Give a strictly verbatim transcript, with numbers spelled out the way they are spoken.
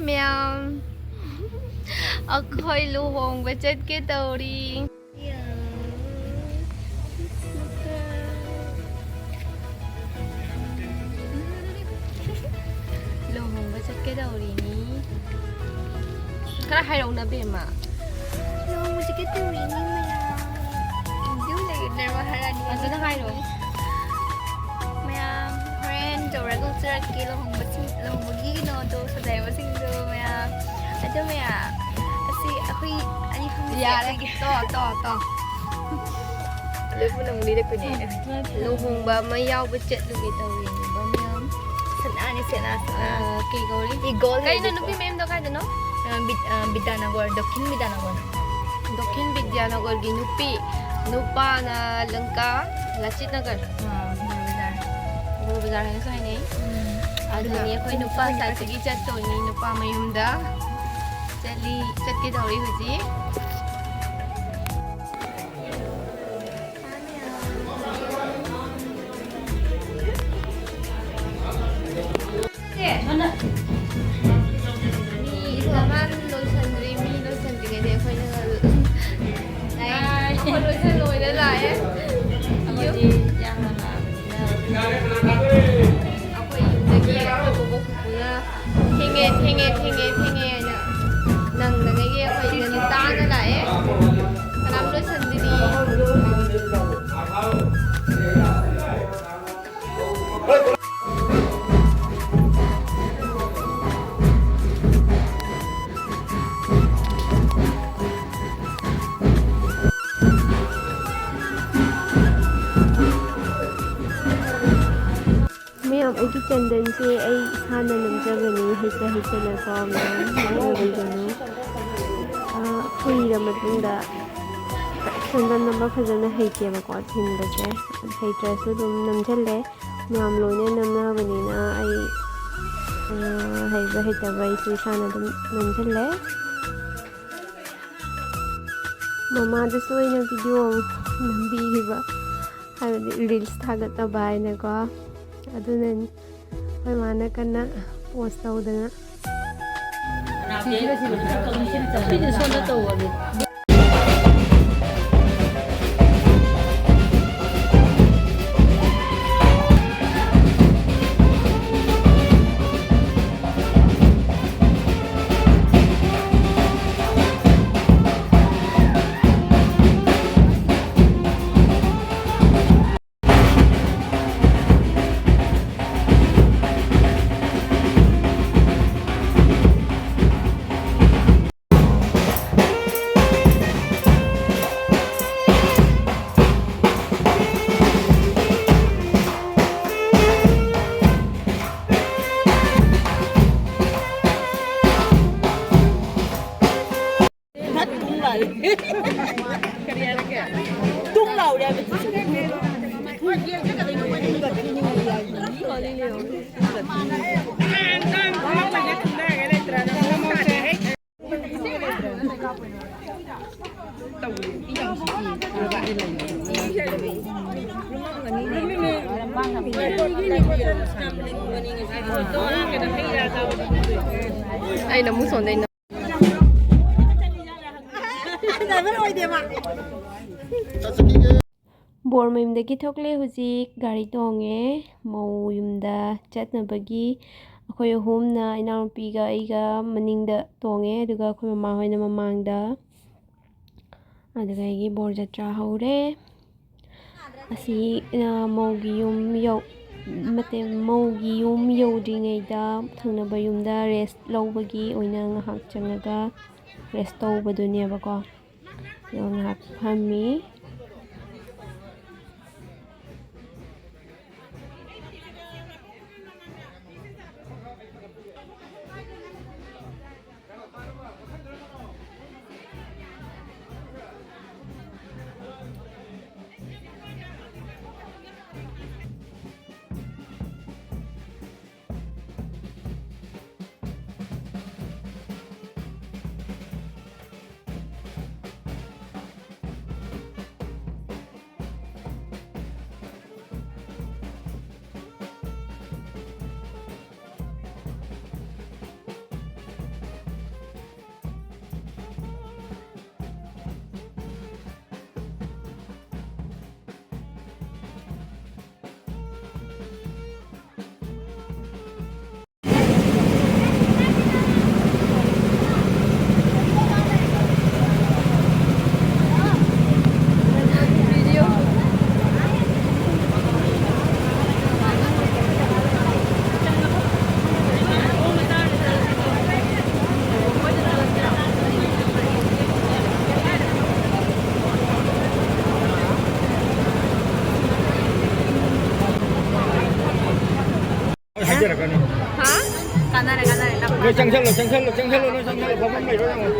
ꯃꯌꯥꯝ, ꯑꯩꯈꯣꯏ ꯂꯨꯍꯣꯡꯕ ꯆꯠꯀꯦ ꯇꯧꯔꯤ꯫ ꯂꯨꯍꯣꯡꯕ ꯆꯠꯀꯦ ꯇꯧꯔꯤꯅꯤ꯫ ꯈꯔ ꯍꯥꯏꯔꯧꯅ ꯕꯦꯝꯃ꯫ ꯂꯨꯍꯣꯡꯕ ꯆꯠꯀꯦ ꯇꯧꯔꯤꯅꯤ ꯃꯌꯥꯝ꯫ ꯑꯗꯨ ꯂꯩꯔꯦ ꯃꯍꯥꯔꯥꯅꯤ꯫ ꯐꯖꯅ ꯍꯥꯏꯔꯣ꯫ ꯃꯌꯥꯝ ꯍꯣꯔꯦꯟ ꯇꯧꯔꯒ ꯎꯠꯆꯔꯛꯀꯦ ꯂꯨꯍꯣꯡꯕꯁꯤꯡ, ꯂꯨꯍꯣꯡꯕꯒꯤ ꯀꯩꯅꯣꯗꯣ, ꯁꯖꯥꯏꯕꯁꯤꯡꯗꯣ ꯃꯌꯥꯝ꯫ ꯑꯗꯨ ꯃꯌꯥꯝ ꯑꯁꯤ ꯑꯩꯈꯣꯏ ꯑꯅꯤ ꯐꯝꯃꯤꯁꯦ ꯌꯥꯔꯦ꯫ ꯑꯩꯈꯣꯏꯒꯤ ꯇꯣ, ꯇꯣ, ꯇꯣ꯫ ꯂꯣꯏ ꯄꯨꯝꯅꯃꯛ ꯂꯤꯔꯛꯄꯅꯦ꯫ ꯂꯨꯍꯣꯡꯕ ꯑꯃ ꯌꯥꯎꯕ ꯆꯠꯂꯨꯒꯦ ꯇꯧꯔꯤꯅꯦꯕ ꯃꯌꯥꯝ꯫ ꯁꯅꯥꯅꯤ, ꯁꯅꯥ, ꯁꯅꯥ꯫ ꯑ, ꯀꯩ ꯀꯧꯔꯤ? ꯏꯒꯣꯜ ꯀꯩꯅꯣ ꯍꯥꯏꯕꯗꯣ꯫ ꯅꯨꯄꯤ ꯃꯌꯨꯝꯗꯣ ꯀꯥꯏꯗꯅꯣ? ꯑ, ꯕꯤꯗ-, ꯑ, ꯕꯤꯗ꯭ꯌꯥꯅꯒꯔ, ꯗꯛꯈꯤꯟ ꯕꯤꯗ꯭ꯌꯥꯅꯒꯔ꯫ ꯗꯛꯈꯤꯟ ꯕꯤꯗ꯭ꯌꯥꯅꯒꯔꯒꯤ ꯅꯨꯄꯤ, ꯅꯨꯄꯥꯅ ꯂꯪꯀꯥ, ꯂꯥꯆꯤꯠ ꯅꯒꯔ꯫ ꯑ, ꯅ꯭ꯌꯨ ꯕꯖꯥꯔ꯫ ꯅ꯭ꯌꯨ ꯕꯖꯥꯔ ꯍꯥꯏꯅꯁꯨ ꯍꯥꯏꯅꯩ꯫ ꯎꯝ꯫ ꯑꯗꯨꯅꯤ ꯑꯗꯨꯅ ꯑꯩꯈꯣꯏ ꯅꯨꯄꯥ side ꯇꯒꯤ ꯆꯠꯇꯣꯏꯅꯤ, ꯅꯨꯄꯥ ꯃꯌꯨꯝꯗ꯫ ꯆꯠꯂꯤ, ꯆꯠꯀꯦ ꯇꯧꯔꯤ ꯍꯧꯖꯤꯛ꯫ ꯃꯤ ꯃꯃꯥꯡ ꯂꯣꯏꯁꯟꯗ꯭ꯔꯤ, ꯃꯤ ꯂꯣꯏꯁꯟꯗ꯭ꯔꯤꯉꯩꯗ ꯑꯩꯈꯣꯏꯅ ꯑꯩꯈꯣꯏ ꯂꯣꯏꯁꯜꯂꯣꯏꯅ ꯂꯥꯛꯑꯦ꯫ ꯑꯩꯈꯣꯏꯗꯤ ꯌꯥꯝꯅ ꯂꯥꯛꯑꯕꯅꯤꯅ꯫ ꯑꯩꯈꯣꯏ ꯌꯨꯝꯗꯒꯤ ꯑꯩꯈꯣꯏ ꯕꯣꯕꯣꯛ ꯄꯨꯄꯨꯅ ꯊꯦꯡꯉꯦ, ꯊꯦꯡꯉꯦ, ꯊꯦꯡꯉꯦ, ꯊꯦꯡꯉꯦ ꯍꯥꯏꯅ ꯅꯪꯅꯉꯩꯒꯤ ꯑꯩꯈꯣꯏ ꯉꯟꯇꯥꯅ ꯂꯥꯛꯑꯦ꯫ ꯀꯅꯥꯝ ꯂꯣꯏꯁꯟꯗ꯭ꯔꯤ꯫ ꯃꯌꯥꯝ, ꯑꯩꯒꯤ ꯆꯟꯗꯟꯁꯦ ꯑꯩ ꯏꯁꯥꯅ ꯅꯝꯖꯕꯅꯤ, ꯍꯩꯇ ꯍꯩꯇꯅꯀꯣ꯫ ꯃꯌꯥꯝ ꯃꯌꯥꯝ ꯂꯩꯒꯅꯨ꯫ ꯑꯥ, ꯀꯨꯏꯔ ꯃꯇꯨꯡꯗ ꯆꯟꯗꯟ ꯅꯝꯕ ꯐꯖꯅ ꯍꯩꯇꯦꯕꯀꯣ, ꯊꯤꯟꯕꯁꯦ꯫ ꯍꯩꯇ꯭ꯔꯁꯨ ꯑꯗꯨꯝ ꯅꯝꯁꯤꯜꯂꯦ꯫ ꯃꯌꯥꯝ ꯂꯣꯏꯅ ꯅꯝꯅꯕꯅꯤꯅ ꯑꯩ, ꯑꯥ, ꯍꯩꯕ ꯍꯩꯇꯕ ꯑꯩꯁꯨ ꯏꯁꯥꯅ ꯑꯗꯨꯝ ꯅꯝꯁꯤꯜꯂꯦ꯫ ꯃꯃꯥꯗꯁꯨ ꯑꯩꯅ video ꯑꯃ ꯅꯝꯕꯤꯈꯤꯕ, ꯍꯥꯏꯕꯗꯤ reels ꯊꯥꯒꯠꯅꯕ ꯍꯥꯏꯅꯀꯣ꯫ ꯑꯗꯨꯅꯅꯤ ꯑꯩꯈꯣꯏ ꯃꯥꯅ ꯀꯟꯅ pose ꯇꯧꯗꯅ꯫ ꯁꯤꯗ ꯁꯣꯝꯗ ꯇꯧꯕꯅꯦ꯫ ꯊꯨꯡ ꯂꯥꯎꯔꯦ꯫ ꯀꯔꯤ ꯍꯥꯏꯔꯛꯀꯦ? ꯊꯨꯡ ꯂꯥꯎꯔꯦ ꯍꯥꯏꯕ ꯆꯤꯆꯦ꯫ ꯑꯩꯅ ꯑꯃꯨꯛ ꯁꯣꯝꯗꯩ ꯕꯣꯔ ꯃꯌꯨꯝꯗꯒꯤ ꯊꯣꯛꯂꯦ ꯍꯧꯖꯤꯛ, ꯒꯥꯔꯤ ꯇꯣꯡꯉꯦ ꯃꯧ ꯌꯨꯝꯗ ꯆꯠꯅꯕꯒꯤ꯫ ꯑꯩꯈꯣꯏ ꯑꯍꯨꯝꯅ, ꯏꯅꯥꯎꯅꯨꯄꯤꯒ ꯑꯩꯒ ꯃꯅꯤꯡꯗ ꯇꯣꯡꯉꯦ, ꯑꯗꯨꯒ ꯑꯩꯈꯣꯏ ꯃꯃꯥ ꯍꯣꯏꯅ ꯃꯃꯥꯡꯗ꯫ ꯑꯗꯨꯒ ꯑꯩꯒꯤ ꯕꯣꯔ ꯖꯇ꯭ꯔꯥ ꯍꯧꯔꯦ꯫ ꯑꯁꯤ, ꯑ, ꯃꯧꯒꯤ ꯌꯨꯝ ꯌꯧ-, ꯅꯠꯇꯦ, ꯃꯧꯒꯤ ꯌꯨꯝ ꯌꯧꯗ꯭ꯔꯤꯉꯩꯗ ꯊꯪꯅꯕ ꯌꯨꯝꯗ ꯔꯦꯁ ꯂꯧꯕꯒꯤ ꯑꯣꯏꯅ ꯉꯥꯏꯍꯥꯛ ꯆꯪꯉꯒ ꯔꯦꯁ ꯇꯧꯕꯗꯨꯅꯦꯕꯀꯣ꯫ ꯑꯗꯣ ꯉꯥꯏꯍꯥꯛ ꯐꯝꯃꯤ꯫ ꯍꯥꯏꯖꯔꯛꯀꯅꯤ꯫ ꯍꯥ? ꯀꯥꯟꯅꯔꯦ, ꯀꯥꯟꯅꯔꯦ, ꯅꯪ ꯅꯣꯏ ꯆꯪꯁꯜꯂꯣ, ꯆꯪꯁꯜꯂꯣ, ꯆꯪꯁꯜꯂꯣ, ꯅꯣꯏ ꯆꯪꯁꯜꯂꯣ, ꯐꯝꯐꯝ ꯂꯩꯔꯣ, ꯌꯦꯡꯉꯣ꯫